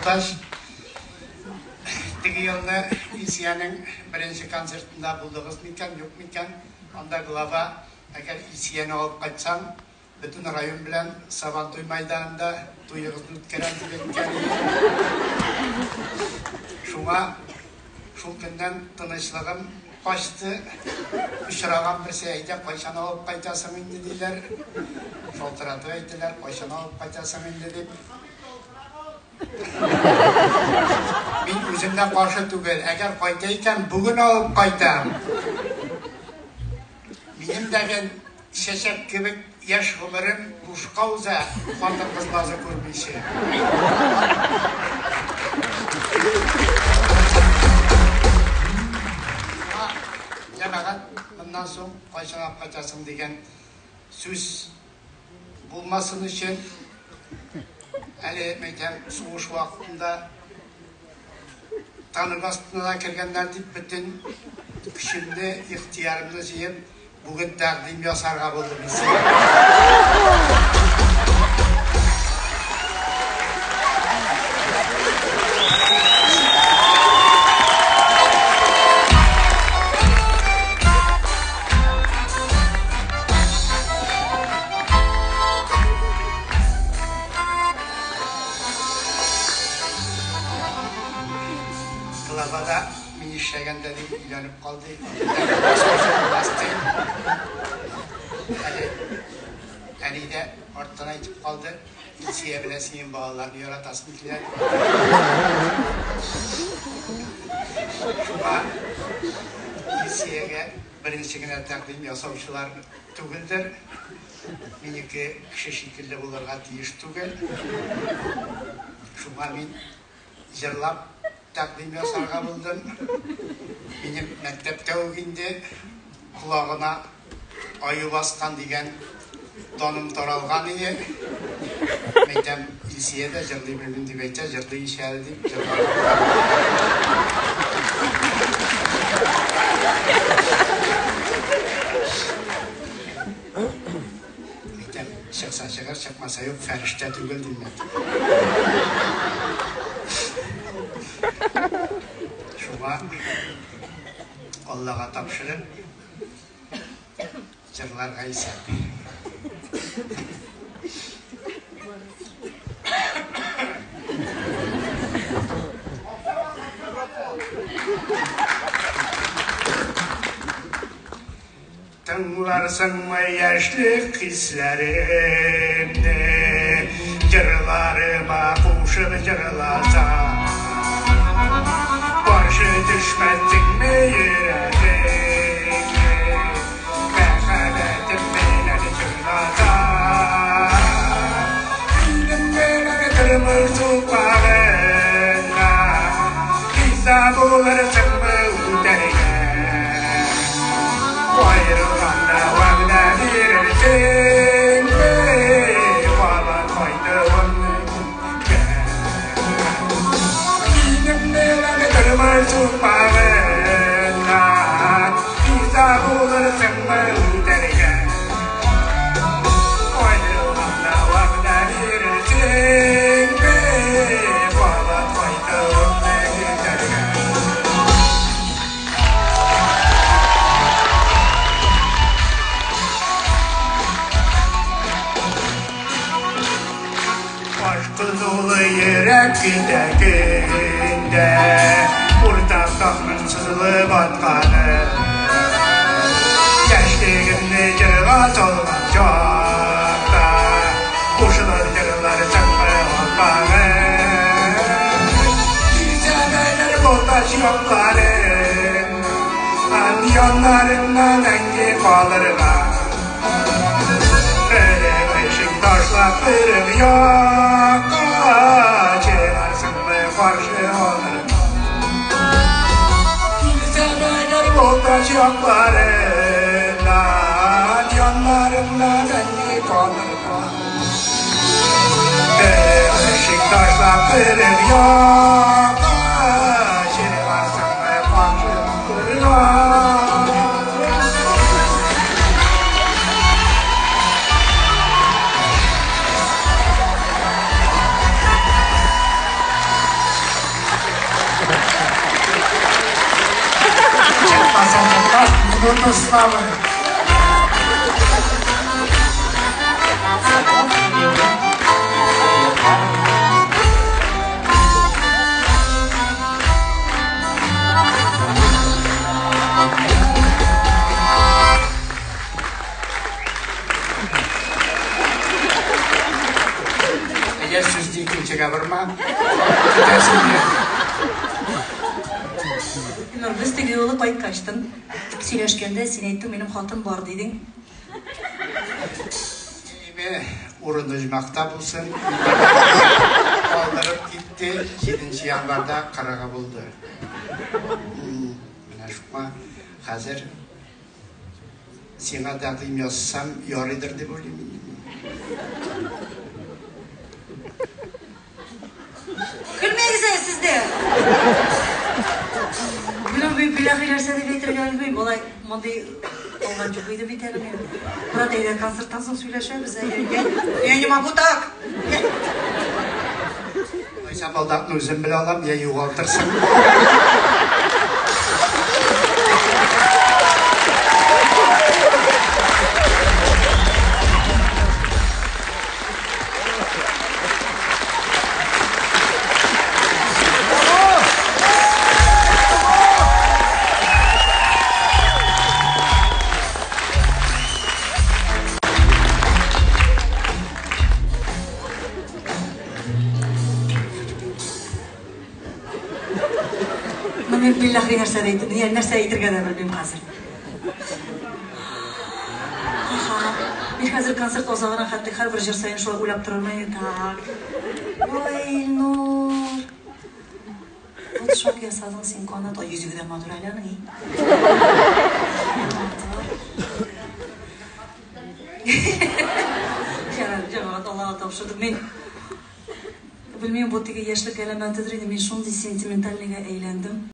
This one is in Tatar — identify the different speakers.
Speaker 1: Балтач. Теге елны Илсиянең беренче концертында булдыгыз микән, юк микән? Анда глава, әгәр Илсияне алып кайтсаң, бөтен район белән Сабантуй мәйданында туегызны үткәрәм дип әйткән иде. Шуңа шул көннән тынычлыгым качты. Очраган берсе әйтә, кайчан алып кайтасың инде диләр. Шалтыратып әйтәләр, кайчан алып кайтасың инде дип. Мин үзем дә каршы түгел. Әгәр кайта икән, бүген алып кайтам. Минем дә чәчәк кебек яшь гомерем бушка уза, хатын-кыз назы күрмичә. Җәмәгать, моннан соң кайчан алып кайтасың дигән сүз булмасын өчен, әле мәйтәм, сугыш вакытында танк астына да кергәннәр дип бөтен көчемне, ихтыярымны җыеп, бүген тәкъдим ясарга булдым мин. Главада мин эшләгәндә дип өйләнеп калды. Әле әни дә арттан әйтеп калды. Илсия белән синең балаларны яратасың килә. Шуңа Илсиягә беренче генә тәкъдим ясаучылар түгелдер. Минеке кеше шикелле булырга тиеш түгел. Шуңа мин җырлап тәкъдим ясарга булдым. Минем мәктәптә үк инде колагына аю баскан дигән даным таралган иде. Мәйтәм, Илсия дә җырлый белмим дип әйтә, җырлый ич әле дип җырлап. Мәйтәм, чыкса чыгар, чыкмаса юк, фәрештә түгел дим мин. Шуңа Аллага тапшырып, җырларга исәп. Тыңларсыңмы яшьлек хисләремне, җырларыма кушып җырласаң, каршы төшмәссеңме йөрәгеңне, мәхәббәтем белән җырласаң, минем белән тормыш сукмагына риза булырсыңмы үтәргә? Аерылганда вәгъдә бирерсеңме, кабат кайтуыңны күккә? Минем белән тормыш сукмагына риза булырсыңмы үтәргә? Аерылганда вәгъдә бирерсеңме, кабат кайтуыңны көтәргә? Aşkı dolu yürek көндә көндә, уртак таңның сызылып атканы, яшьлегемне җырга салган чакта, кушылып җырларсыңмы апагым? Килсәмәләр Балтач якларыннан, яннарыңнан мәңге калырга. Кырык эшең ташлап кырык якка, чыгарсыңмы каршы алырга? Килсәмәләр Балтач якларыннан, яннарыңнан мәңге калырга. Кырык эшең ташлап кырык якка, чыгарсыңмы каршы алырга? Минута славы. Әгәр сүзне икенчегә борма, китәсең дә.
Speaker 2: Илнур, без теге юлы кайткачтын сөйләшкәндә син әйттең, минем хатын бар дидең.
Speaker 1: Әйме, урыны оҗмахта булсын. Калдырып китте, 7 январьда кырыгы булды. Менә шуңа хәзер сиңа тәкъдим ясасам ярыйдыр дип уйлыйм инде мин.
Speaker 2: Көлмәгез әле сез дә. Беләм, мин билләхи нәрсә дип әйтергә белмим. Алай мондый алган юк иде бит әле мин. Брат, әйдә концерттан соң сөйләшәбез. Әйдә. Я не могу так.
Speaker 1: Алайса балдакны үзем белә алам, я югалтырсың.
Speaker 2: Ну, мин билләхи нәрсә дә әйтеп, нәрсә әйтергә дә белмим хәзер. Аха. Мин хәзер концерт азагына хәтле һәрбер җыр саен шулай уйлап торырмын. Так. Ой, Илнур. Вот шок ясадың син, канат. Ай, йөзе дә матур әле аның. Ярар, җәмәгать, Аллага тапшырдык. Мин белмим, бу теге яшьлек галәмәтедер инде, мин шундый сентиментальныйга әйләндем.